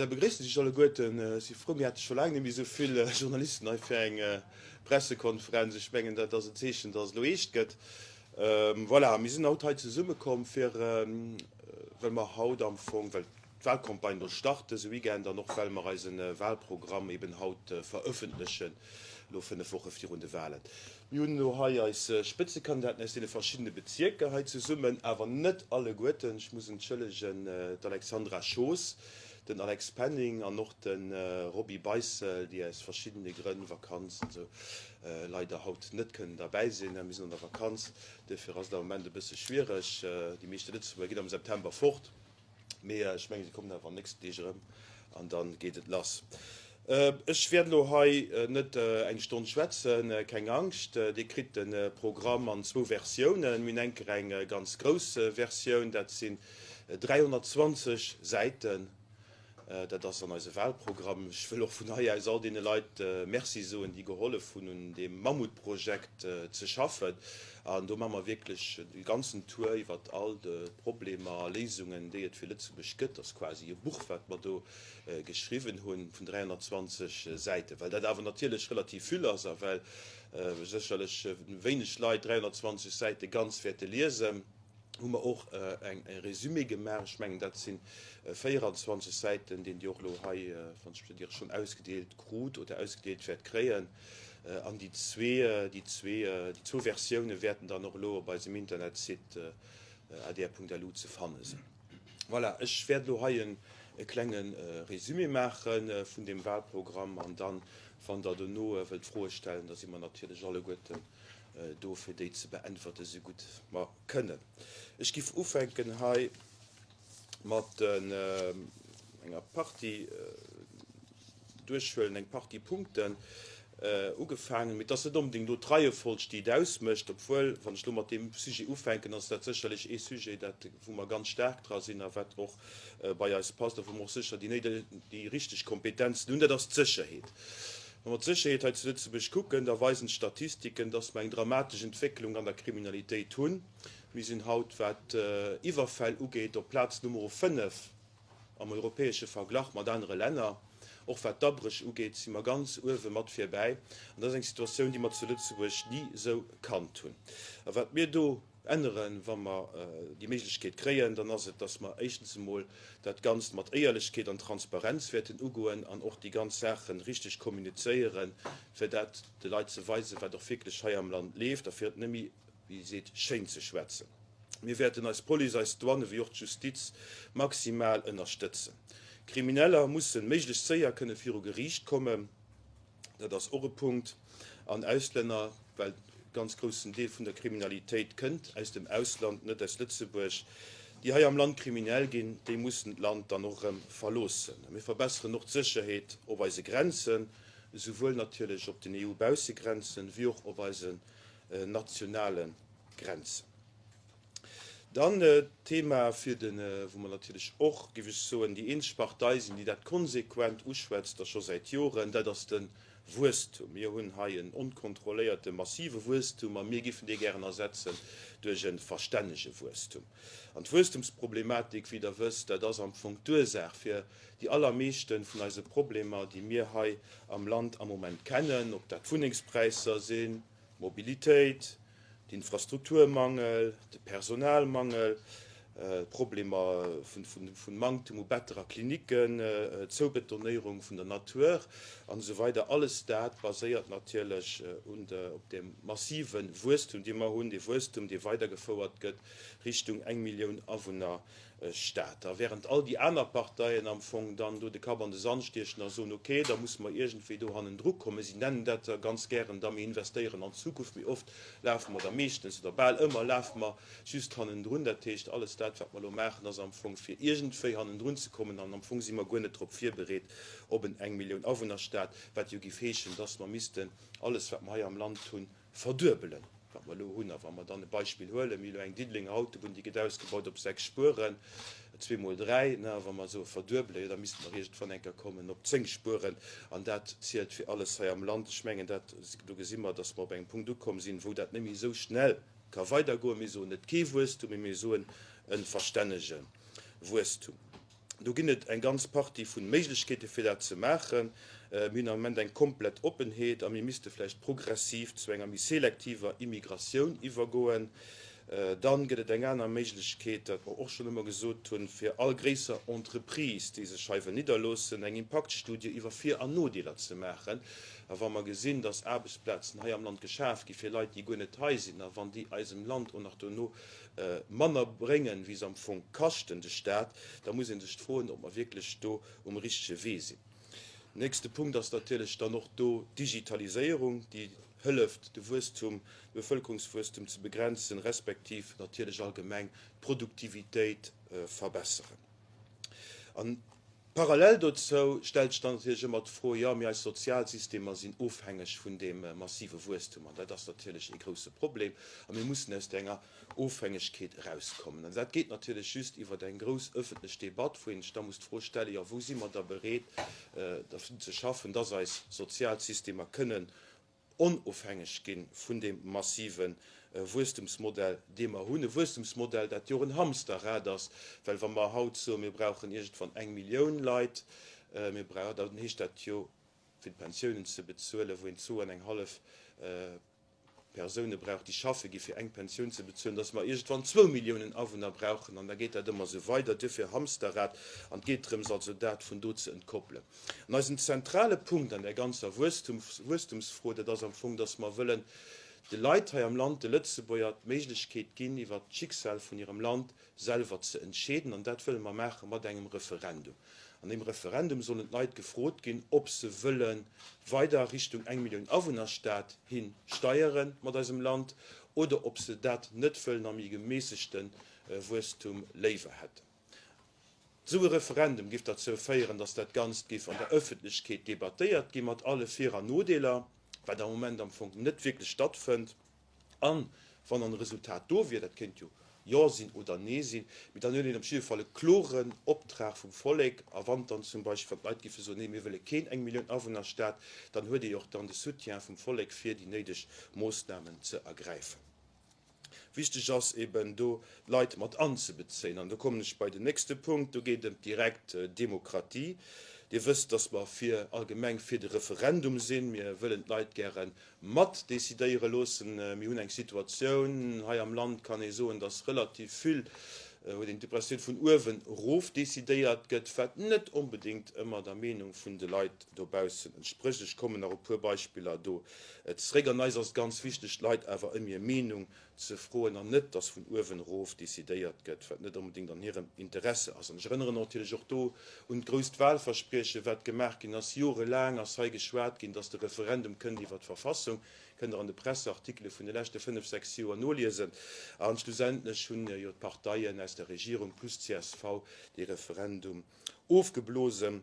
da begréissen ech Iech alleguerten. Ech si frou, mir hate scho laang net méi esou vill Journalisten hei fir eng Pressekonferenz. Ech mengen, dat ass en Zeechen, dass et elo eescht gëtt. Voilà, mir sinn haut hei zesummekomm, fir, well mer haut am Fong, well d'Wahlcampagne elo start dëse Weekend an och well mer eise Wahlprogramm eben haut verëffentlechen, elo 5 Woche virun de Wahlen. Mir hunn elo hei eis Spëtzekandidaten aus deene verschiddene Bezierker hei zesummen, awer net alleguerten. Ech muss entschëllegen, d'Alexandra Schoos, den Alex Penning an och de Roby Beissel, déi aus verschiddene Grënn, Vakanz an esou, leider haut net kënnen derbäi sinn. Mir sinn an der Vakanz, duerfir ass et am Moment e bësse schwiereg. Déi meeschte Lëtzebuerger ginn am September fort. Mee ech mengen, si kommen awer an nächsten Deeg erëm an da geet et lass. Ech wäert elo hei net eng Stonn schwätzen, keng Angscht. Dir kritt de Programm an zwou Versiounen. Mir hunn eng Kéier eng ganz grouss Versioun, dat sinn 320 Säiten. Dat ass an eise Wahlprogramm. Ech wëll och vun hei aus all deene Leit Merci soen, déi gehollef hunn, un deem Mammutprojekt ze schaffen. An do maache mer wierklech de ganzen Tour iwwert all d'Problemer a Léisungen, déi et fir Lëtzebuerg gëtt. Dat ass quasi e Buch, wat mer do geschriwwen hunn, vun 320 Säiten. Well dat awer natierlech relativ vill ass a well sécherlech wéineg Leit 320 Säite ganz wäerte liesen, hu mer och e Résumé gemaach. Ech mengen, dat si 24 Säiten, deen Dir och elo hei, wann ech mech net iere, schonn ausgedeelt krut oder ausgedeelt wäert kréien. An déi zwee, déi zwee, déi zwou Versioune wäerten dann och elo op eisem Internetsite adr.lu ze fanne sinn. Voilà, ech wäert elo hei e klenge Résumé maache vun deem Wahlprogramm an dann, wann Der dono wëllt Froe stellen, da si mer natierlech alleguerten do fir déi ze beäntwerte sou gutt mer kënnen. Ech giff ufänken hei mat enger Partie duerchhuelen, eng Partie Punkten ugefaangen, mee et ass net onbedéngt elo d'Reiefolg déi et ausmécht, obwuel wann ech elo mat deem Sujet ufänken, ass dat sécherlech ee Sujet dat wou mer ganz staark dra sinn a wat och bei eis passt a wou mer och sécher déi néideg, déi richteg Kompetenzen hunn, dat ass d'Sécherheet. Wa mer d'Sécherheet hei zu Lëtzebuerg kucken, da weisen d'Statistiken, dass mer eng dramatesch Entwécklung an der Kriminalitéit hunn. Mir sinn haut, wat Iwwerfäll ugeet, op Plaz Numero 5 am europäesche Verglach mat anere Länner. Och wat d'Abréch ugeet, si mer ganz uewe mat virbäi. An dat ass eng Situatioun, déi mer zu Lëtzebuerg ni esou kannt hunn. A wat mir do änneren, wa mer déi Méiglechkeet kréien, dann ass et, dass mer éischtens emol dat Ganzt mat Éierlechkeet an Transparenz wäerten ugoen an och déi ganz Saache richteg kommunizéieren, fir dat de Leit ze weisen, wat och wierklech hei am Land leeft a fir et net méi, wéi ee seet, schéin ze schwätzen. Mir wäerten eis Police, eis Douane wéi och d'Justiz maximal ënnerstëtzen. Krimineller mussen méiglechst séier kënne viru Geriicht kommen. Dat ass och e Punkt. An Auslänner, well e ganz groussen Deel vun der Kriminalitéit kënnt aus dem Ausland, net aus Lëtzebuerg, déi hei am Land kriminell ginn, déi mussen d'Land dann och erëm verloossen. Mir verbesseren och d'Sécherheet op eise Grenzen, esouwuel natierlech op den EU-Baussegrenzen, wéi och op eisen nationale Grenzen. Dann d'Thema fir de, wou mer natierlech och, géif ech soen, déi eenzeg Partei sinn, déi dat konsequent uschwätzt a scho säit Joren, dat ass de Wuesstum. Mir hunn hei en onkontrolléierte massive Wuesstum a mir géifen dee gären ersetzen duerch e verstännege Wuesstum. An d'Wuesstumsproblematik, wéi Der wësst, dat ass am Fong d'Ursaach fir déi allermeeschte vun eise Problemer, déi mir hei am Land am Moment kennen, ob dat d'Wunnengspräisser sinn, d'Mobilitéit, d'Infrastrukturmangel, de Personalmangel, d'Problemer vun Manktem u Better a Klinicken, d'Zoubetonéierung vun der Natur an esou weider, alles dat baséiert natierlech op deem massive Wuesstum, dee mer hunn, dee Wuesstum, dee weidergefouert gëtt Richtung eng Millioun Awunner Stad. A während all déi aner Parteien am Fong dann do de Kapp an de Sand stiechen a soen, ok, da musse mer iergendwéi do hannendru kommen, si nennen dat da ganz gären da, mir investéieren an d'Zukunft, mee oft lafe mer, oder meeschtens oder bal ëmmer lafe mer just hannendrun. Dat heescht, alles dat, wat mer elo maachen, ass am Fong fir iergendwéi hannendrun ze kommen an am Fong si mer guer net drop virbereet op en Eng-Millioun-Awunner-Stad, wat jo géif heeschen, dass mer missten alles, wat mer hei am Land hunn, verduebelen, wat mer elo hunn. A wa mer dann e Beispill huelen, mir hu elo eng Diddelenger Autobunn, déi gëtt ausgebaut op 6 Spueren, zweemol 3, ne, a wa mer soe verduebelen, jo da misste mer iergendwann eng Kéier kommen op 10 Spueren. An dat zielt fir alles hei am Land. Ech mengen, dat, do gesi mer, datt mer op engem Punkt ukomm sinn, wou dat net méi esou schnell ka weidergoen. Mir soen net kee Wuesstum, mee mir soen e verstännege Wuesstum. Do ginn et eng ganz Partie vu Méiglechkeete fir dat ze maachen. Mir hunn am Moment eng komplett Oppenheet a mir misste vläicht progressiv zu enger méi selektiver Immigratioun iwwergoen. Dann gëtt et eng aner Méiglechkeet, wat mer och schonn ëmmer gesot hunn, fir all gréisser Entreprise, déi sech hei wëll nidderloossen, eng Impaktstudie iwwer Vir an Nodeeler ze maachen. A wa mer gesinn, dass Aarbechtsplazen hei am Land geschaf gi fir Leit, déi guer net hei sinn, a wann déi eisem Land och nach dono manner bréngen, wéi se am Fong kaschten de Staat, da muss ee sech froen, ob mer wierklech do um richtege Wee sinn. Nächste Punkt ass natierlech dann och do d'Digitaliséierung, déi hëlleft, de Wuesstum, de Bevëlkerungswuesstum ze begrenzen, respektiv natierlech allgemeng d'Produktivitéit verbesseren. An parallel dozou stellt sech dann natierlech ëmmer d'Fro, jo, mee eis Sozialsystemer sinn ofhängeg vun deem massive Wuesstum. An dat ass natierlech ee grouse Problem. A mir mussen aus där enger Ofhängegkeet erauskommen. An dat geet natierlech just iwwer eng grouss ëffentlech Debatt, wou een sech da muss d'Fro stellen, jo, wou si mer da bereet derfir ze schaffen, dass eis Sozialsystemer kënnen onofhängeg gi vun deem massive Wuesstumsmodell, dee mer hunn. E Wuesstumsmodell, dat jo och en Hamsterrad ass, well wa mer haut soen, mir brauchen iergendwann eng Millioun Leit, mir brau-, dann heescht dat jo, fir d'Pensiounen ze bezuelen, wou een zwou an eng hallef Persoune brauch, déi schaffe gi fir eng Pensioun ze bezuelen, dass mer iergendwann zwou Milliounen Awunner brauchen an da geet dat ëmmer esou weider. Duerfir Hamsterrad an et geet drëms also dat vun do ze entkoppelen. An eisen zentrale Punkt an där ganzer Wuesstumsfro, dat ass am Fong, dass mer wëllen de Leit hei am Land, de Lëtzebuerger, d'Méiglechkeet ginn, iwwert d'Schicksal vun hirem Land selwer ze entscheeden. An dat wëlle mer maache mat engem Referendum. An deem Referendum sollen d'Leit gefrot ginn, ob se wëlle weider Richtung eng Millioun Awunnerstad hi steiere mat eisem Land oder ob se dat net wëllen a méi gemässegte Wuesstum léiwer hätten. Esou e Referendum géif derzou féieren, datt dat Ganzt géif an der Ëffentlechkeet debattéiert gi mat alle Vir an Nodeeler, wat am Moment am Fong net wierklech stattfënnt. An wann dann e Resultat do wier, dat kéint jo Jo sinn oder Nee sinn, mee dann huet een op jidde Fall e kloren Optrag vum Vollek. A wann dann zum Beispill, wann d'Leit géife soen, Nee, mir wëlle keen Eng-Millioun-Awunner-Staat, dann huet ee jo och dann de Soutien vum Vollek, fir déi néideg Moossnamen ze ergräifen. Wichteg ass eben do, d'Leit mat anzebezéien. An do kommen ech bei den nächste Punkt, do geet et ëm d'direkt Demokratie. Dir wësst, dass mer fir allgemeng fir de Referendum sinn. Mir wëllen d'Leit gäre mat decidéiere loossen. Mir hunn eng Situatioun hei am Land, kann ee soen, dass relativ vill, huet een d'Impressioun, vun uewen erof decidéiert gëtt, wat net onbedéngt ëmmer der Meenung vun de Leit dobaussen entsprécht. Ech kommen nach op e puer Beispiller do zréck. An eis ass et ganz wichteg, d'Leit awer ëm hir Meenung ze froen an net, dass vun uewen erof decidéiert gëtt, wat net onbedéngt an hirem Interesse ass. An ech erënneren natierlech och do un d'grousst Wahlversprieche, wat gemaach ginn ass. Jorelaang ass hei geschwat ginn, dass de Referendum kënnt iwwert d'Verfassung. Kënnt Der an de Presseartikele vun de leschte fënnf, sechs Joer noliesen. A schlussendlech hunn jo d'Parteien aus der Regierung plus csv dee Referendum ofgeblosen.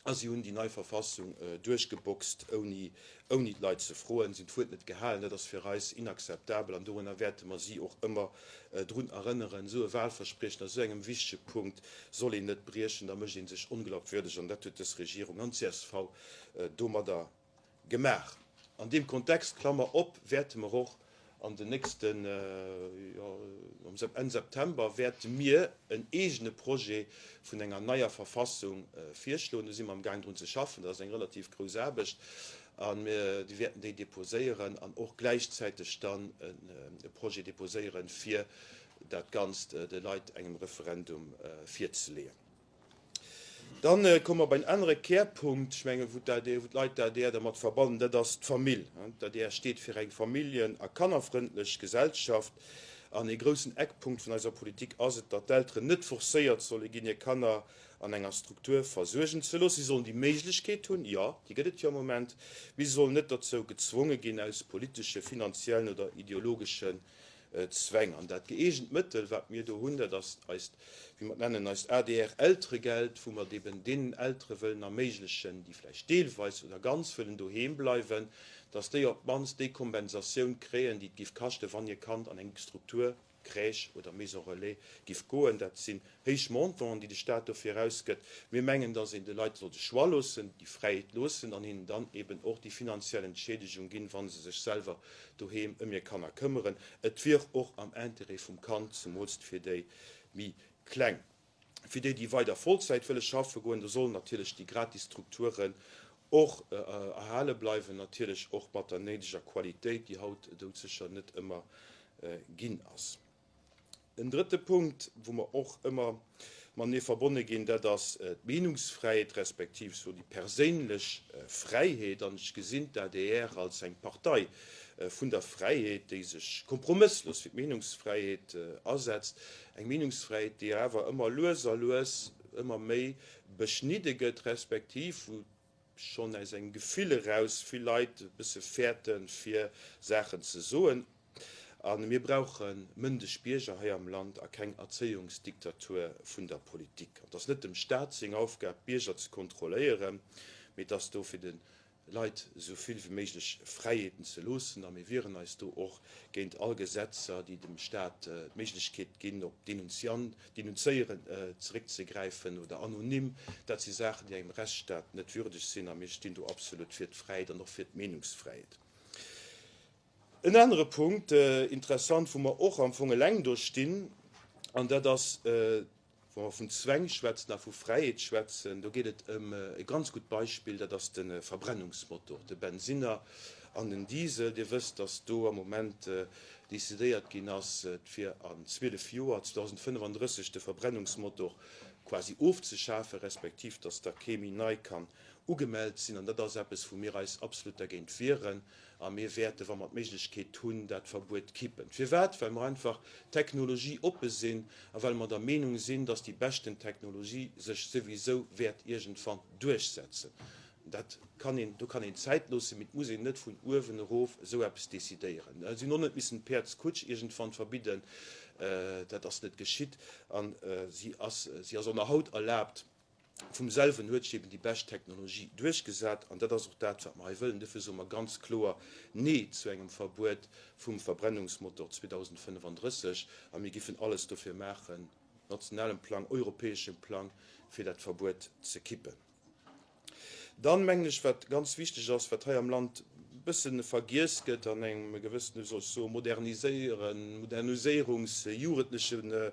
A si hunn déi nei Verfassung duerchgeboxt, ouni ouni d'Leit ze froen. Si hunn d'Wuert net gehalen. Dat ass fir eis inakzeptabel an dorunner wäerte mer si och ëmmer drun erënneren. Esou e Wahlverspriechen a esou engem wichtege Punkt soll een net briechen, da mécht ee sech onglaubwürdeg an dat huet dës Regierung an d'CSV domadder Gemaach. An deem Kontext, Klammer op, wäerte mer och an den nächsten, jo, Enn September wäerte mir en eegene Projet vun enger neier Verfassung virschloen. Do si mer amgaang drun ze schaffen. Dat ass eng relativ grouss Aarbecht a mir wäerten déi deposéieren an och gläichzäiteg dann e Projet deposéieren, fir dat Ganzt de Leit engem Referendum virzeleeën. Dann komme mer bei en anere Kärpunkt, ech mengen, wou d'ADR, wou d'Leit d'ADR dermat verbannen, dat ass d'Famill. D'ADR steet fir eng familljen a kannerfrëndlech Gesellschaft. An ee groussen Eckpunkt vun eiser Politik ass et, datt d'Elteren net forcéiert solle ginn, hir Kanner an enger Struktur versuergen ze loossen. Si sollen déi Méiglechkeet hunn, jo, déi gëtt et jo am Moment, mee si sollen net derzou gezwonge ginn aus politesche, finanziellen oder ideologesche Zwäng. An dat gëeegent Mëttel, wat mir do hunn, dat ass eist, wéi mer et nennen, eist ADR-Elteregeld, wou mer et eben deenen Eltere wëllen erméiglechen, déi vläicht deelweis oder ganz wëllen doheem bleiwen, dass déi op d'mannst déi Kompensatioun kréien, déi et giff kaschten, wann hir Kand an eng Struktur, Crèche oder Maison relais, giff goen. Dat sinn héich Montanten, déi de Staat dofir erausgëtt. Mir mengen, dass een de Leit soll de Choix loossen, déi Fräiheet loossen an hinnen dann eben och déi finanziell Entschiedegung ginn, wa se sech selwer doheem ëm hir Kanner këmmeren. Et wier och am Intérêt vum Kand, zemools fir déi méi Kleng. Fir déi, déi weider Vollzäit wëlle schaffe goen, do sollen natierlech déi gratis Strukturen och erhale bleiwen, natierlech och mat der néideger Qualitéit, déi haut doudsécher net ëmmer ginn ass. En drëtte Punkt, wou mer och ëmmer matenee verbonne ginn, dat ass d'Meenungsfräiheet respektiv sou déi perséinlech Fräiheet. An ech gesinn d'ADR als eng Partei vun der Fräiheet, déi sech kompromësslos fir d'Meenungsfräiheet asetzt. Eng Meenungsfräiheet, déi awer ëmmer lues a lues ëmmer méi beschnidde gëtt, respektiv wou schonn aus engem Gefill eraus vill Leit e bësse fäerten, fir Saachen ze soen. A mir brauche mëndeg Bierger hei am Land a keng Erzéiungsdiktatur vun der Politik. An et ass net dem Staat seng Aufgab, d'Bierger ze kontrolléieren, mee et ass do fir de Leit esou vill wéi méiglech Fräiheeten ze loossen. A mir wieren eis do och géint all Gesetzer, déi dem Staat d'Méiglechkeet ginn, op Denunzéieren zeréckzegräifen oder anonym. Dat si Saachen, déi engem Rechtsstaat net würdeg sinn. A mir stinn do absolut fir d'Fräiheet an och fir d'Meenungsfräiheet. En anere Punkt, interessant, wou mer och am Fong eleng do stinn, an dat ass, wa mer vun Zwäng schwätzen a vu Fräiheet schwätzen, do geet et ëm e ganz gutt Beispill, dat ass de Verbrennungsmotor, de Bensinner an den Diesel. Dir wësst, dass do am Moment decidéiert ginn ass, fir an 12 Joer, 2035, de Verbrennungsmotor quasi ofzeschafen, respektiv dass da kee méi nei kann ugemellt sinn. An dat ass eppes, wou mir eis absolut dergéint wieren. A mir wäerten, wa mer d'Méiglechkeet hunn, dat Verbuet kippen. Firwat? Well mer einfach technologieoppe sinn a well mer der Meenung sinn, dass déi beschten Technologie sech souwisou wäert iergendwann duerchsetzen. Dat kann een, do kann een Zäit loossen, mee et muss een net vun uewen erof esou eppes decidéieren. Si hunn och net missen d'Päerdskutsch iergendwann verbidden. Dat ass net geschitt a si ass, si ass och nach haut erlaabt. Vum selwen huet sech eben déi bescht Technologie duerchgesat an dat ass och dat, wat mer hei wëllen. Dofir soe mer ganz kloer Nee zu engem Verbuet vum Verbrennungsmotor 2035 a mir giffen alles dofir maachen, nationalem Plang, europäeschem Plang, fir dat Verbuet ze kippen. Dann, mengen ech, wat ganz wichteg ass, wat hei am Land e bësse vergiess gëtt an engem gewëssene, wéi soll ech soen, moderniséieren, moderniséierungsjugendleche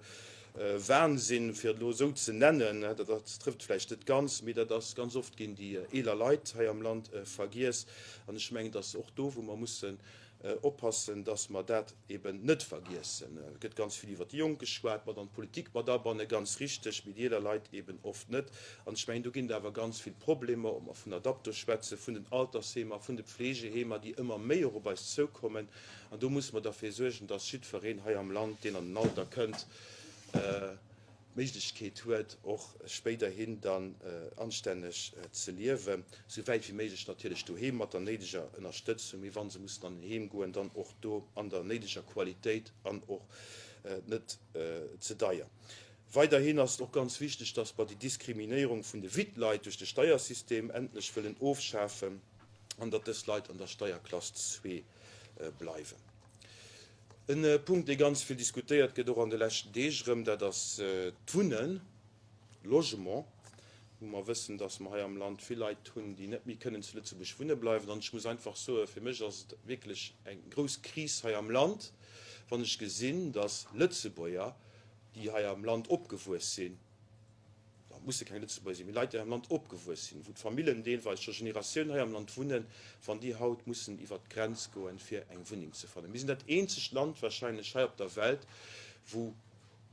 Wahnsinn, fir et elo esou ze nennen, dat trëfft vläicht net ganz, mee dat ass, ganz oft ginn déi eeler Leit hei am Land vergiess. An ech mengen, dass och do, wou mer mussen oppassen, dass mer dat eben net vergiessen. Et gëtt ganz vill iwwert déi Jonk geschwat, mat an d'Politik mat abannen, ganz richteg, mee déi eeler Leit eben oft net. An ech mengen, do ginn et awer ganz vill Problemer, ob mer vun Adapto schwätzen, vun den Altersheemer, vun de Pflegeheemer, déi ëmmer méi och op eis zoukommen. An do musse mer derfir suergen, dass jiddwereen hei am Land, deen an den Alter kënnt, d'Méiglechkeet huet, och spéiderhin dann anstänneg ze liewen, sou wäit wéi méiglech natierlech doheem mat der néideger Ënnerstëtzung, mee wa se mussen an en Heem goen, dann och do an der néideger Qualitéit an och net ze deier. Weiderhin ass et och ganz wichteg, dass mer déi Diskriminéierung vun de Wittleit duerch de Steiersystem endlech wëllen ofschafen an datt dës Leit an der Steierklass zwee bleiwen. En Punkt, dee ganz vill diskutéiert gëtt, och an de leschten Deeg erëm, dat ass d'Wunnen, Logement, wou mer wëssen, dass mer hei am Land vill Leit hunn, déi net méi kënnen zu Lëtzebuerg wunne bleiwen. An ech muss einfach soen, fir mech ass et wierklech eng grouss Kris hei am Land, wann ech gesinn, dass Lëtzebuerger, déi hei am Land opgewuess sinn, Et musse keng Lëtzebuerger sinn, mee Leit, déi hei am Land opgewuess sinn, wou d'Famillen deelweis scho Generatiounen hei am Land wunnen, wann déi haut mussen iwwert d'Grenz goen, fir eng Wunneng ze fannen. Mir sinn dat eenzegt Land wahrscheinlech hei op der Welt, wou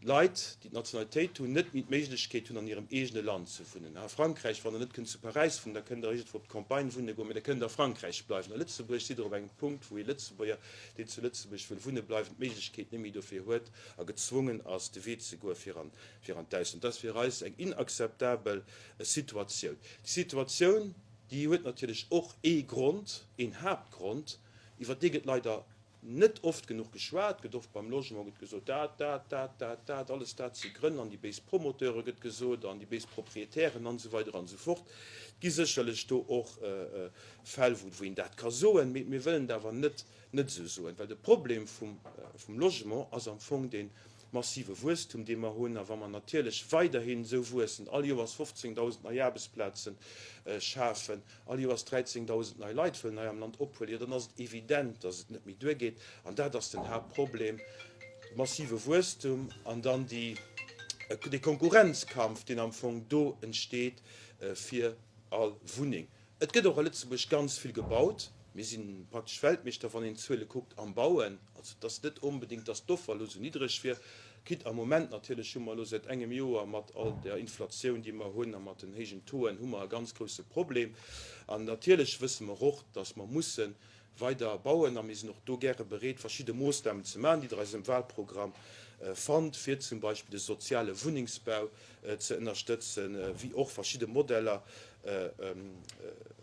Leit, déi d'Nationalitéit hunn, net méi d'Méiglechkeet hunn, an hirem eegene Land ze wunnen. A Frankräich, wann Der net kënnt zu Paräis wunnen, da kënnt Der iergendwou op d'Campagne wunne goen, mee da kënnt Der a Frankräich bleiwen. A Lëtzebuerg sidd Der op engem Punkt, wou ee Lëtzebuerger, deen zu Lëtzebuerg wëll wunne bleiwen, d'Méiglechkeet net méi dofir huet a gezwongen ass, de Wee ze goe fir an fir an d'Ausland. Dat ass fir eis eng inakzeptabel Situatioun. Déi Situatioun, déi huet natierlech och ee Grond, een Haaptgrond, iwwer dee gëtt leider net oft genuch geschwat, gëtt oft beim Logement gëtt gesot, dat, dat, dat, dat, dat, alles dat si Grënn an déi béis Promoteure gëtt gesot an déi béis Proprietären an esou weider an esou fort. Et gi sécherlech do och Fäll, wou een dat ka soen, mee mir wëllen et awer net net esou soen, well de Problem vum Logement ass am Fong dee massive Wuesstum, dee mer hunn. A wa mer natierlech weiderhin esou wuessen, all Joers 15.000 nei Aarbechtsplaze schafen, all Joers 13.000 nei Leit wëllen hei am Land ophuelen, jo dann ass et evident, datt et net méi duergeet. An dat ass den Haaptproblem, de massive Wuesstum an dann déi. dee Konkurrenzkampf, deen am Fong do entsteet fir all Wunneng. Et gëtt och a Lëtzebuerg ganz vill gebaut. Mir si praktesch Weltmeeschter, wann een d'Zuele kuckt, am Bauen. Also et ass net onbedéngt, datt d'Offer elo esou niddreg wier. Quitte am Moment natierlech hu mer elo säit engem Joer mat all der Inflatioun, déi mer hunn, a mat den héijen Tauxen hu mer e ganz grousse Problem. An natierlech wësse mer och, datt mer musse weider bauen a mir sinn och do gäre bereet, verschidde Moossnamen ze maachen, déi Der eisem Wahlprogramm fannt, fir zum Beispill de soziale Wunnengsbau ze ënnerstëtzen, wéi och verschidde Modeller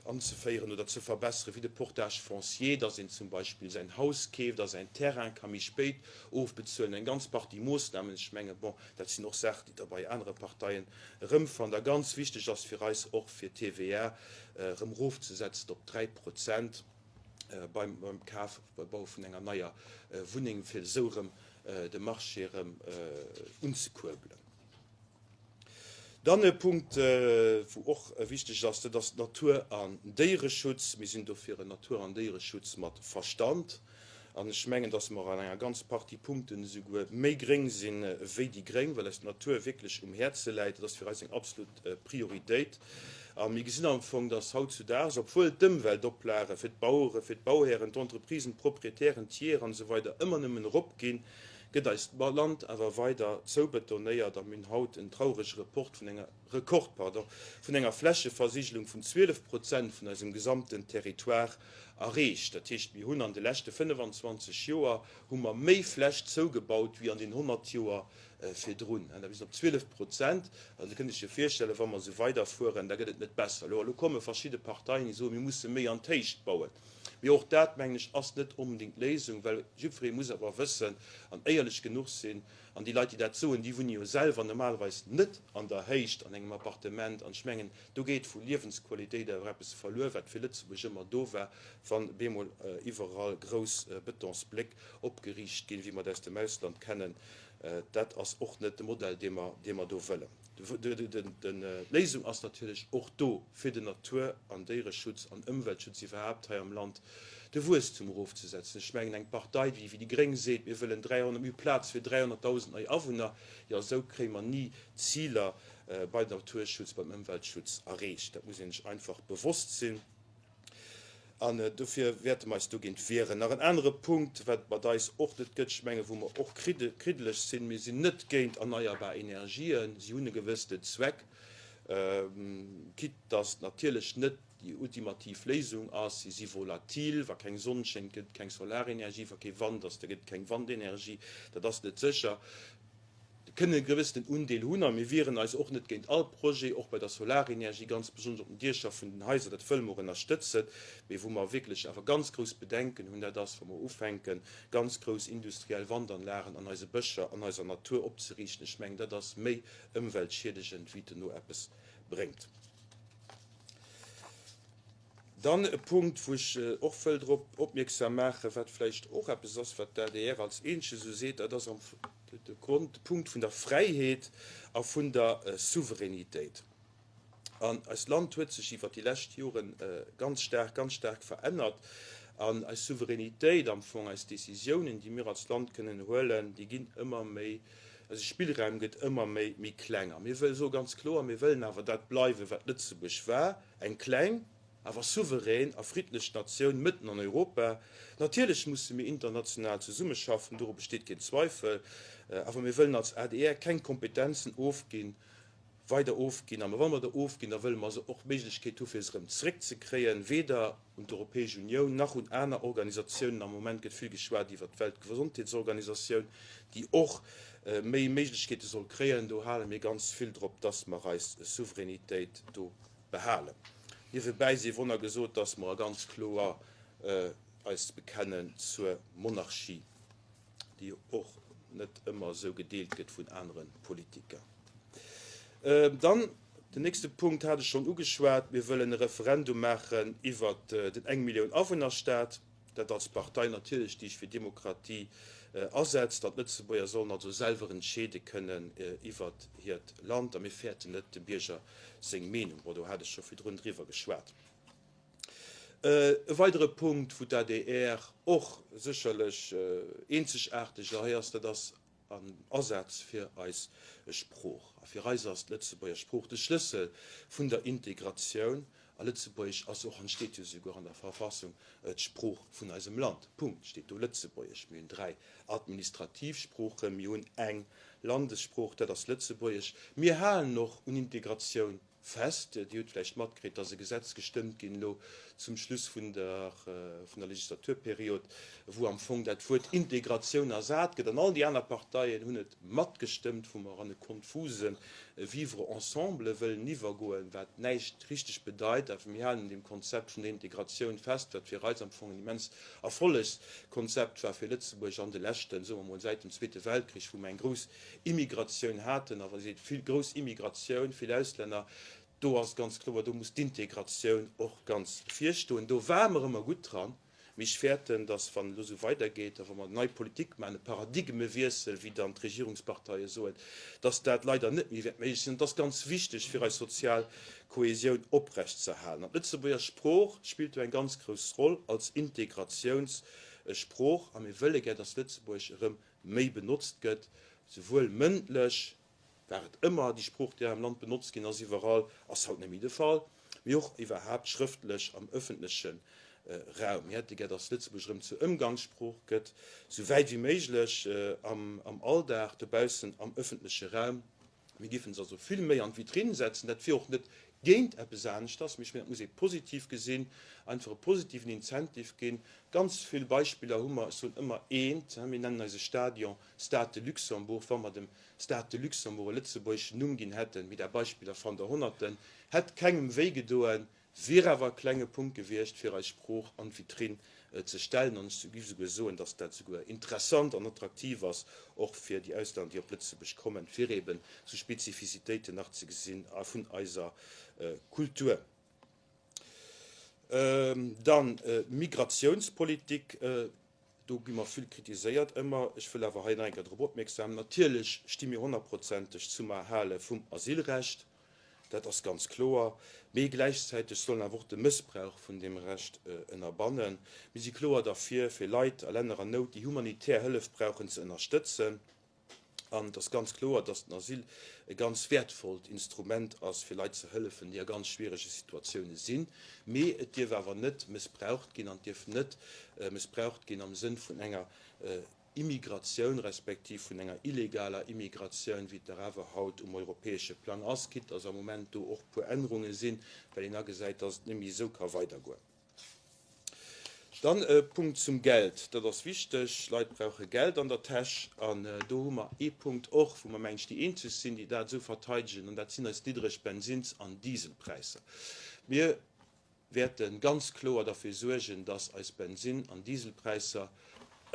anzeféieren oder ze verbesseren, wéi de Portage foncier, dass een zum Beispill säin Haus keeft a säin Terrain ka méi spéit ofbezuelen. Eng ganz Partie Moossnamen. Ech mengen, bon, dat sinn och Saachen, déi Der bei anere Parteien erëmfannt. A ganz wichteg ass fir eis och, fir d'TVA erëm erofzesetzen op 3 Prozent beim Kaf, beim Bau vun enger neier Wunneng, fir esou erëm de Marché erëm unzekuerbelen. Dann e Punkt, wou och wichteg ass, dat ass Natur an Déiereschutz. Mir sinn do fir en Natur an Déiereschutz mat Verstand. An ech mengen, dass mer an enger ganz Partie Punkten esouguer méi gréng sinn wéi déi Gréng, well eis d'Natur wierklech um Häerze läit. Dat ass fir eis eng absolut Prioritéit. A mir gesinn am Fong, dass hautzudaags, obwuel d'Ëmweltoplage fir d'Bauere, fir d'Bauhären, d'Entreprisen, d'Proprietären, d'Jeeër an esou weider ëmmer nëmmen eropginn, gëtt eist Land awer weider zoubetonéiert a mir hunn haut en traurege Report vun enger, Rekord, pardon, vun enger Flächeversigelung vun 12 Prozent vun eisem gesamten Territoire erreecht. Dat heescht, mir hunn an de leschte 25 Joer hu mer méi Fläch zougebaut wéi an den 100 Joer virdrun. Mir sinn op 12 Prozent. Also Dir kënnt Iech jo virstellen, wa mer esou weiderfueren, da gëtt et net besser. Elo komme verschidde Parteien, déi soen, mir musse méi an d'Héicht bauen. Mee och dat, mengen ech, ass net onbedéngt d'Léisung, well jiddweree muss awer wëssen an éierlech genuch sinn, an déi Leit, déi dat soen, déi wunne jo selwer normalerweis net an der Héicht an engem Appartement, an ech mengen, do geet vu Liewensqualitéit awer eppes verluer, wat fir Lëtzebuerg ëmmer do war, wann bemol iwwerall grouss Betonsbléck opgeriicht ginn, wéi mer et aus dem Ausland kennen. Dat ass och net de Modell, dee mer, dee mer do wëllen. D'Léisung ass natierlech och do fir den Natur an Déiereschutz an Ëmweltschutz iwwerhaapt hei am Land de Wuesstum erofzesetzen. Ech mengen, eng Partei, déi wéi déi Gréng seet, mir wëllen 300, mir hu Plaz fir 300.000 nei Awunner, jo esou kréie mer ni d'Ziler beim Naturschutz, beim Ëmweltschutz erreecht. Dat muss een sech einfach bewosst sinn. An dofir wäerte mer eis dogéint wieren. Nach en anere Punkt, wat et mat eis och net gëtt, ech mengen, wou mer och kriddeleg sinn, Mir sinn net géint erneierbar Energien. Si hunn e gewëssenen Zweck, quitte dass et natierlech net déi ultimativ Léisung ass. Si si volatil. Wa keng Sonn schéngt, gëtt et keng Solarenergie. Wa kee Wand ass, da gëtt et keng Wandenergie. Dat ass net sécher. kënnen e gewëssenen Undeel hunn a mir wieren eis och net géint all Projet, och bei der Solarenergie, ganz besonnesch op den Diecher vun den Haiser, dat wëlle mer och ënnerstëtzen, mee wou mer wierklech awer ganz grouss Bedenken hunn, dat ass, wa mer ufänken, ganz grouss industriell Wandanlagen an eise Bëscher, an eiser Natur opzeriichten. Ech mengen, dat ass méi ëmweltschiedegend, wéi et duerno eppes bréngt. Dann e Punkt, wou ech och wëll drop opmierksam maachen, wat vläicht och eppes ass, wat d'ADR als eenzeg esou seet, dat ass am de Grond, de Punkt vun der Fräiheet a vun der Souveränitéit. An eist Land huet sech iwwert déi lescht Jore ganz staark, ganz staark verännert. An eis Souveränitéit, am Fong eis Décisiounen, déi mir als Land kënnen huelen, déi ginn ëmmer méi, eise Spillraum gëtt ëmmer méi, méi kleng. A mir wëlle soe ganz kloer, mir wëllen awer dat bleiwen, wat Lëtzebuerg war, Eng kleng, awer souverän a friddlech Natioun mëtten an Europa. Natierlech musse mir international zesummeschaffen, doru besteet keen Zweifel. Awer mir wëllen als adr keng Kompetenzen ofginn, weider ofginn. A wa mer der ofginn, da wëlle mer se och d'Méiglechkeet hu fir se erëm zeréckzekréien, weder un d'Europäesch Unioun nach un aner Organisatiounen. Am Moment gëtt vill geschwat iwwert d'Weltgesondheetsorganisatioun, déi och méi Méiglechkeete soll kréien. Do hale mir ganz vill drop, dass mer eis Souveränitéit do behalen. Niewebäi sief och nach gesot, dass mer ganz kloer eis bekennen zur Monarchie, déi jo och net ëmmer esou gedeelt gëtt vun anere Politiker. Dann den nächste Punkt hat ech schonn ugeschwat, Mir wëllen e Referendum maachen iwwert den Eng-Millioun-Awunner-Staat. Dat als Partei natierlech, déi sech fir Demokratie asetzt, an d'Lëtzebuerger sollen also selwer entscheede kënnen iwwert hiert Land, a mir fäerten net dem Bierger seng Meenung. Bon, do hat ech scho virdrun driwwer geschwat. E weidere Punkt, wou d'ADR och sécherlech eenzegaarteg hei ass, dat ass. An Asaz fir eis Sprooch. A fir eis ass d'Lëtzebuerger Sprooch de Schlëssel vun der Integratioun. A Lëtzebuergesch ass och, an steet jo souguer an der Verfassung, d'Sprooch vun eisem Land. Punkt. Steet do Lëtzebuergesch. Mir hunn 3 administrativ Sproochen, mir hunn eng Landessprooch, dat ass Lëtzebuergesch. Mir halen och un Integratioun Fest. Dir hutt vläicht matkritt, dass e Gesetz gestëmmt ginn elo zum Schluss vun der vun der Legislaturperiod, wou am Fong dat Wuert Integratioun ersat gëtt. An all déi aner Parteien hunn et matgestëmmt, wou mer an e konfuse Vivre ensemble wëllen iwwergoen, wat näischt richteg bedeit. Awer mir halen un deem Konzept vun der Integratioun fest, wat fir eis am Fong en immens Erfollegskonzept war fir Lëtzebuerg an de leschten, soe mer mol, säit dem Zweete Weltkrich, wou mer eng grouss Immigratioun haten, a wa seet vill grouss Immigratioun, vill Auslänner, do ass et ganz kloer, do muss d'Integratioun och ganz virstoen. Do ware mer ëmmer gutt dran, mee ech fäerten, datt wann et elo esou weidergeet a wa mer nei Politik maachen, e Paradigmewiessel, wéi dann d'Regierungsparteie soen, datt dat leider net méi wäert méiglech sinn. An et ass ganz wichteg, fir eis sozial Kohesioun oprechtzeerhalen. An d'Lëtzebuerger Sprooch spillt do eng ganz grouss Roll als Integratiounsprooch. A mir wëlle gär, datt Lëtzebuergesch erëm méi benotzt gëtt, souwuel mëndlech, war et ëmmer déi Sprooch, déi hei am Land benotzt ginn ass iwwerall, ass haut net méi de Fall, mee och iwwerhaapt schrëftlech am ëffentleche Raum. Mir hätte gär, dass Lëtzebuerg erëm zur Ëmgangssprooch gëtt, sou wäit wéi méiglech am Alldag, dobaussen am ëffentleche Raum. Mir géifen se also vill méi an d'Vitrinn setzen. Dat wier och net géint eppes aneschters, mee ech mengen, dat muss ee positiv gesinn, einfach e positiven Incentive ginn. Ganz vill Beispiller hu mer, ech soen ëmmer eent, mir nennen eise Stadion Stade de Luxembourg. Wa mer dem Stade de Luxembourg e lëtzebuergeschen Numm ginn hätten, mee där Beispiller fannt Der Honnerten, hätt kengem wéi gedoen, Wier awer e klenge Punkt gewiescht, fir eis Sprooch an d'Vitrinn ze stellen. An ech géif esouguer soen, dass dat esouguer interessant an attraktiv ass, och fir déi Auslänner, déi op Lëtzebuerg kommen, fir eben esou Spezifizitéiten nach ze gesinn vun eiser Kultur. Dann d'Migratiounspolitik. Do gi mer vill kritiséiert ëmmer. Ech wëll awer hei nach eng Kéier drop opmierksam, Natierlech sti mir honnertprozenteg zum Erhale vum Asylrecht, dat ass ganz kloer. Mee gläichzäiteg soll een awer och de Mëssbrauch vun deem Recht ënnerbannen. Mir si kloer derfir, fir Leit a Länner an Nout, déi humanitär Hëllef brauchen, ze ënnerstëtzen. An et ass ganz kloer, dass den Asyl e ganz wäertvollt Instrument ass, fir Leit ze hëllefen, déi a ganz schwierege Situatioune sinn. Mee et dierf awer net mëssbraucht ginn an et dierf net mëssbraucht ginn am Sënn vun enger Immigratioun respektiv vun enger illegaler Immigratioun, wéi et der awer haut um europäesche Plang ass, quitte dass am Moment do och e puer Ännerunge sinn, well een agesäit, dass et net méi esou ka weidergoen. Dann e Punkt zum Geld. Dat ass wichteg. Leit brauche Geld an der Täsch. An do hu mer ee Punkt och, wou mer, mengen ech, déi eenzeg sinn, déi dat esou verteidegen, an dat sinn eis niddreg Bensins an Dieselpräisser. Mir wäerte ganz kloer derfir suergen, dass eis Bensin an Dieselpräisser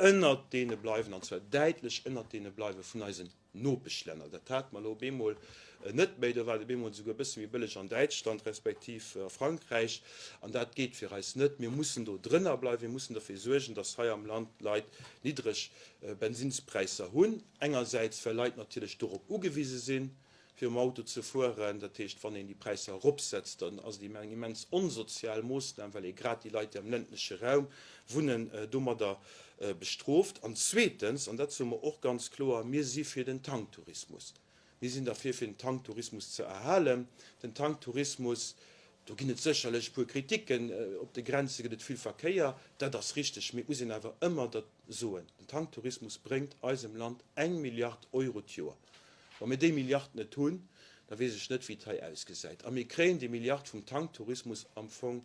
ënnert deene bleiwen, an zwar däitlech ënnert deene bleiwe vun eisen Nopeschlänner. Dat hate mer elo op eemol net méi. Do war et op eemol esouguer e bësse méi bëlleg an Däitschland respektiv a Frankräich. An dat geet fir eis net. Mir mussen do drënner bleiwen. Mir mussen derfir suergen, dass hei am Land d'Leit niddreg Bensinnspräisser hunn. Engersäits, well Leit natierlech dorop ugewise sinn, fir um Auto ze fueren. Dat heescht, wann een déi Präisser eropsetzt, dann ass et eng immens onsozial Moossnam, well ee grad déi Leit, déi am ländleche Raum wunnen, domadder bestrooft. An zweetens, an dat soe mer och ganz kloer, mir si fir den Tanktourismus. Mir sinn derfir, fir den Tanktourismus ze erhalen. Den Tanktourismus, do ginn et sécherlech e puer Kriticken, op de Grenze gëtt et vill Verkéier, dat ass richteg, mee et muss een awer ëmmer dat soen, den Tanktourismus bréngt eisem Land eng Milliard Euro d'Joer. Wa mir déi Milliard net hunn, da weess ech net, wéi et hei ausgesäit. A mir kréien déi Milliard vum Tanktourismus am Fong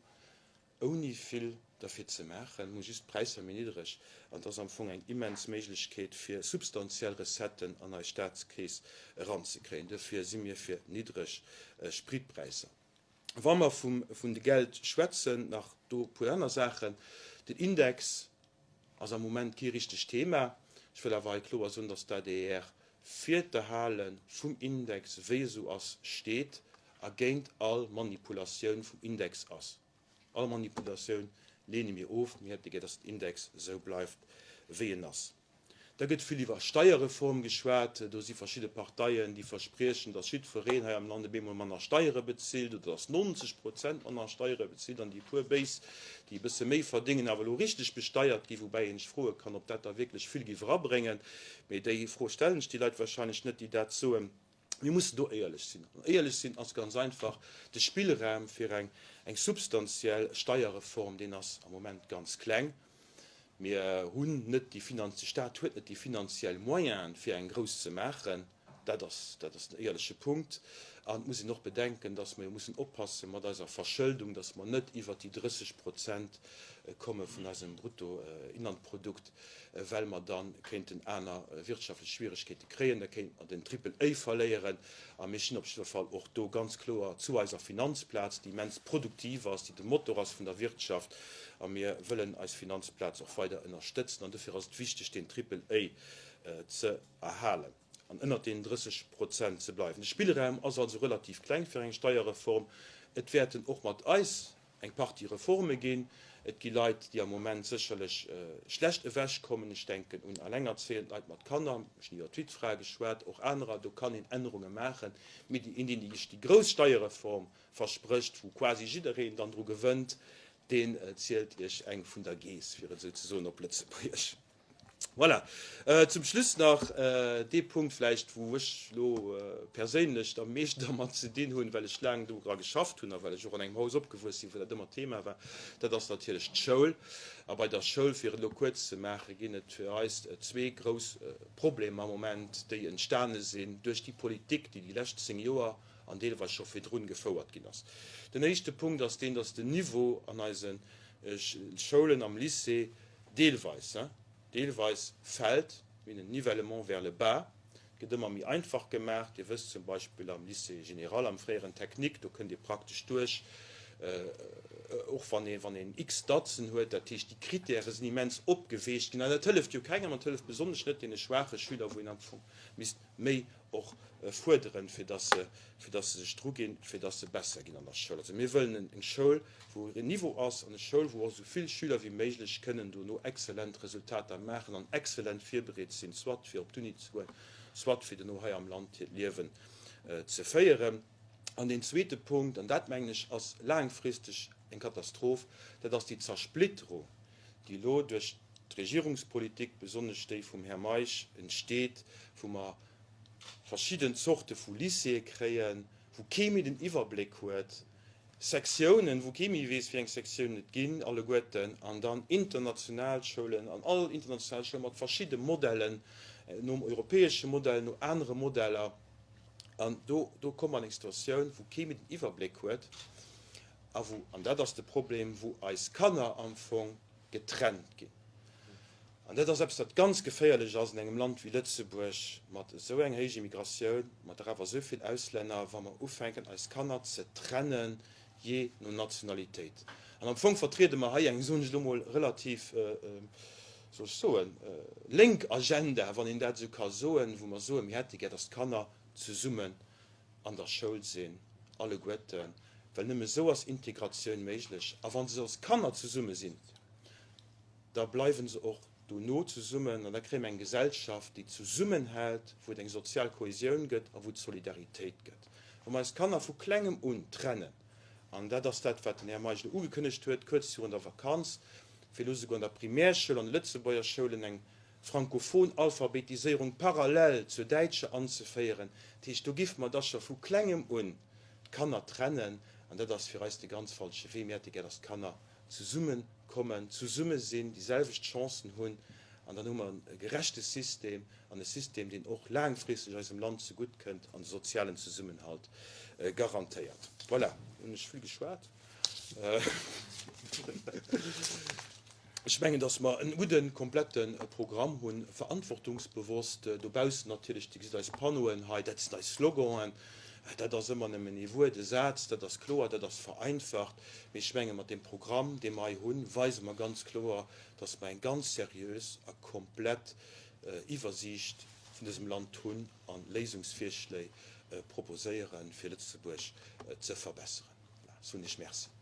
ouni vill derfir ze maachen, hu just d'Präisser méi niddreg. An et ass am Fong eng immens Méiglechkeet, fir substantiell Recetten an eis Staatskeess eranzekréien. Duerfir si mir fir niddreg Spritpräisser. Wa mer vun de Geld schwätzen, nach do e puer aner Saachen. Den Index ass am Moment kee richtegt Thema. Ech wëll awer hei kloer soen, dass d'ADR fir d'Erhale vum Index, wéi e sou ass, steet a géint all Manipulatioun vum Index ass. All Manipulatioun leene mir of. Mir hätte gär, dass den Index esou bleift, wéi en ass. Da gëtt vill iwwer Steierreform geschwat. Do si verschidde Parteien, déi verspriechen, datt jiddwereen hei am Land op eemol manner Steiere bezilt oder datt 90 Prozent manner Steiere bezilt an déi puer Béis, déi e bësse méi verdéngen, awer elo richteg besteiert ginn, woubäi een sech froe kann, ob dat da wierklech vill géif erabréngen. Mee déi Fro stellen sech déi Leit wahrscheinlech net, déi dat soen. Mir mussen do éierlech sinn. An éierlech sinn ass ganz einfach, de Spillraum fir eng eng substantiell Steierreform, deen ass am Moment ganz kleng. Mir hunn net déi finanz, de Stat huet net déi finanziell Moyenen, fir eng grouss ze maachen. Dat ass, dat ass den éierleche Punkt. An et muss een och bedenken, dass mer jo mussen oppasse mat eiser Verschëldung, dass mer net iwwert déi 30 Prozent komme vun eisem Bruttoinlandprodukt, well mer da kéinten aner wirtschaftlech Schwieregkeete kréien, da kéinte mer den Triple A verléieren. A mir stinn op jiddwer Fall och do ganz kloer zu eiser Finanzplaz, déi immens produktiv ass, déi de Motor ass vun der Wirtschaft. A mir wëllen eis Finanzplaz och weider ënnerstëtzen. An dofir ass et wichteg, deen Triple A ze erhalen an ënnert deenen 30 Prozent ze bleiwen. De Spillraum ass also relativ kleng fir eng Steierreform. Et wäerten och mat eis eng Partie Reforme ginn. Et gi Leit, déi am Moment sécherlech schlecht ewechkommen. Ech denken un allengerzéiend Leit mat Kanner, ech hunn iwwer d'Wittfrae geschwat, och anerer. Do kann een Ännerunge maachen. Mee déi, een, deen sech déi grouss Steierreform versprécht, wou quasi jiddereen dann dru gewënnt, deen zielt Iech eng vun der Geess, fir et esou ze soen op Lëtzebuergesch. Voilà. Zum Schluss nach dee Punkt vläicht, wou ech elo perséinlech am meeschten dermat ze dinn hunn, well ech laang dora geschafft hunn a well ech och an engem Haus opgewuess sinn, wou dat ëmmer Thema war, dat ass natierlech d'Schoul. A bei der Schoul, fir et elo kuerz ze maachen, ginn et fir eis zwee grouss Problemer am Moment, déi entstane sinn duerch déi Politik, déi déi lescht 10 Joer an deelweis scho virdrun gefouert ginn ass. Den éischte Punkt ass deen, dass den Niveau an eise Schoulen, am Lycée, Deelweis, deelweis fält, mir hunn en Nivellement vers le bas, et gëtt ëmmer méi einfach gemaach. Dir wësst zum Beispill am Lycée général, am fréieren Technique, do kënnt Dir praktesch duerch, och wann ee wann een x-Datzen huet. Dat heescht, déi Kritäre sinn immens opgeweecht ginn an dat hëlleft jo kengem an et hëlleft besonnesch net deene schwaache Schüler, wou een am Fong misst méi och fuerderen, fir dass se, fir dass se sech druginn, fir dass se besser ginn an der Schoul. Also mir wëllen eng Schoul, wou e Niveau ass an eng Schoul, wou och esou vill Schüler wéi méiglech kënnen dono exzellent Resultater maachen an exzellent virbereet sinn, soit fir op d'Uni ze goen, soit fir dono hei am Land hiert Liewen ze féieren. An deen zweete Punkt, an dat mengen ech ass laangfristeg eng Katastroph, dat ass déi Zersplitterung, déi elo duerch d'Regierungspolitik, besonnesch déi vum Här Meisch, entsteet, wou mer verschidden Zorte vu Lycéeë kréien, wou kee méi den Iwwerbléck huet, Sektiounen, wou kee méi weess, wéi eng Sektiounen et ginn alleguerten, an dann international Schoulen, an all international Schoul mat verschidde Modellen, nom europäesche Modell, no anere Modeller. An do, do komme mer an eng Situatioun, wou kee méi den Iwwerbléck huet a wou, an dat ass de Problem, wou eis Kanner am Fong getrennt ginn. An dat ass eppes, wat ganz geféierlech ass an engem Land wéi Lëtzebuerg, mat esou eng héich Immigratioun, mat der awer esou vill Auslänner, wa mer ufänken, eis Kanner ze trennen, jee no Nationalitéit. An am Fong vertriede mer hei eng, soen ech elo mol, relativ, soll ech soen, lénk Agenda, wann een dat esou ka soen, wou mer soen, mir hätte gär, datt d'Kanner zesummen an der Schoul sinn, alleguerten, well nëmme esou ass Integratioun méiglech. A wa se als Kanner zesumme sinn, da bleiwe se och dono zesummen an da kréie mer eng Gesellschaft, déi zesummenhält, wou et eng sozial Kohesioun gëtt a wou et Solidaritéit gëtt. Wa mer eis Kanner vu Klengem un trennen, an dat ass dat, wat den Här Meisch elo ugekënnegt huet, kuerz virun der Vakanz, fir elo souguer an der Primärschoul, an de Lëtzebuerger Schoulen eng frankophon Alphabetiséierung parallel zur däitscher anzeféieren, dat heescht, do giffe mer da scho vu Klengem un d'Kanner trennen, an dat ass fir eis de ganz falsche Wee. Mir hätte gär, dass d'Kanner zesumme kommen, zesumme sinn, déi selwecht Chancen hunn, an dann hu mer e gerechte System an e System, deen och laangfristeg eisem Land zegutt kënnt an de sozialen Zesummenhalt garantéiert. Voilà, hunn ech vill geschwat. Ech mengen, datt mer en gudden, komplette Programm hunn, verantwortungsbewosst dobaussen natierlech. Dir gesitt eis Panneauen hei, dat sinn eis Sloganen. Dat ass ëmmer nëmmen ee Wuert, e Saz, dat ass kloer, dat ass vereinfacht. Mee ech menge mat deem Programm, dee mer hei hunn, weise mer ganz kloer, datt mer eng ganz seriös a komplett Iwwersiicht vun dësem Land hunn a Léisungsvirschléi proposéieren, fir Lëtzebuerg ze verbesseren. Voilà, soen Iech Merci.